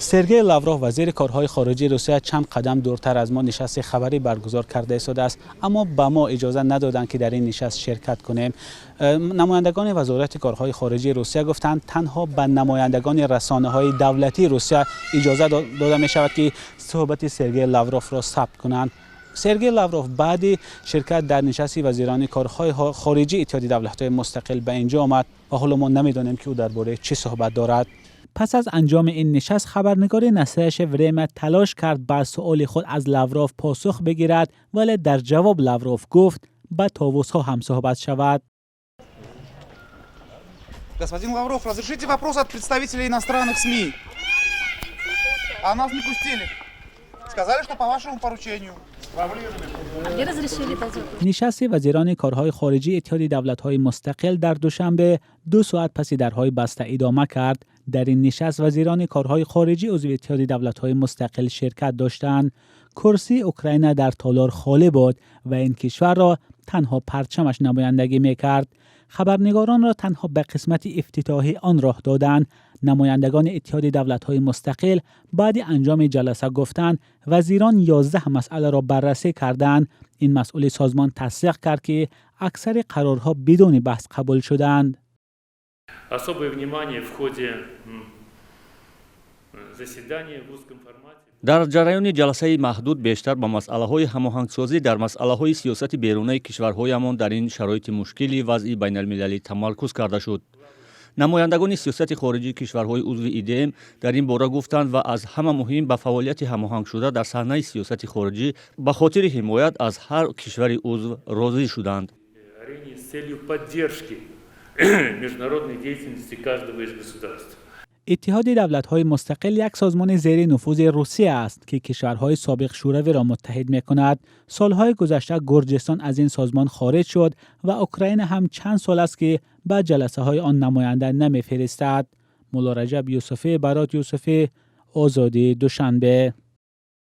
Сергей Лавров, вазири корҳои хориҷии Русия, чанд қадам дуртар аз мо нишасти хабарӣ баргузор карда истодааст, аммо ба мо иҷоза надоданд, ки дар ин нишаст ширкат кунем. Намояндагони Вазорати корҳои хориҷии Русия гуфтанд, танҳо ба намояндагони расонаҳои давлатии Русия иҷоза дода мешавад, ки суҳбати Сергей Лавровро сабт кунанд. Сергей Лавров баъди ширкат дар нишасти вазирони корҳои хориҷии Иттиҳоди давлатҳои мустақил ба инҷо омад ва ҳоло мо намедонем, ки ӯ дар бораи чӣ суҳбат дорад. Пас аз анҷоми ин нишаст хабарнигори «Настоящее время» талош кард, ба суоли худ аз Лавров посух бигирад, вале дар ҷавоб Лавров гуфт, ба товусҳо ҳам суҳбат шавад. Господин Лавров, разрешите вопрос от представителей иностранных СМИ? А нас не пустили. Сказали, что по вашему поручению. Где разрешили вопрос? Нишасти вазирони корҳои хориҷии Иттиҳоди давлатҳои мустақил дар Душанбе 2 соат паси дарҳои баста идома кард. Дар ин нишаст вазирони корҳои хориҷии узви Иттиҳоди давлатҳои мустақил ширкат доштанд. Курсии Украина дар толор холӣ буд ва ин кишварро танҳо парчамаш намояндагӣ мекард. Хабарнигоронро танҳо ба қисмати ифтитоҳии он роҳ доданд. Намояндагони Иттиҳоди давлатҳои мустақил баъди анҷоми ҷаласа гуфтанд, вазирон 11 масъаларо баррасӣ карданд. Ин масъули созмон тасдиқ кард, ки аксари қарорҳо бидуни баҳс қабул шуданд. Особое внимание в ходе заседания в узком формате Дар ҷараёни ҷаласаи маҳдуд бештар ба масъалаҳои ҳамоҳангсозӣ дар масъалаҳои сиёсати берунаи кишварҳоямон дар ин шароити мушкили вазъи байналмилалӣ тамаркуз карда шуд. Намояндагони сиёсати хориҷии кишварҳои узви ИДМ дар ин бора гуфтанд ва аз ҳама муҳим ба фаъолияти ҳамоҳангшуда дар саҳнаи сиёсати хориҷӣ ба хотири ҳимоят аз ҳар кишвари узв розӣ шуданд. Арене с целью поддержки международной деятельности каждого из государств. Иттиҳоди давлатҳои мустақил як созмони зери нуфузи Русия аст, ки кишварҳои собиқ Шӯравиро муттаҳид мекунад. Солҳои гузашта Гурҷистон аз ин созмон хориҷ шуд ва Украина ҳам чанд сол аст, ки ба ҷаласаҳои он намоянда намефиристад. Муллораҷаб Юсуфӣ, Барот Юсуфӣ, «Озодӣ», Душанбе.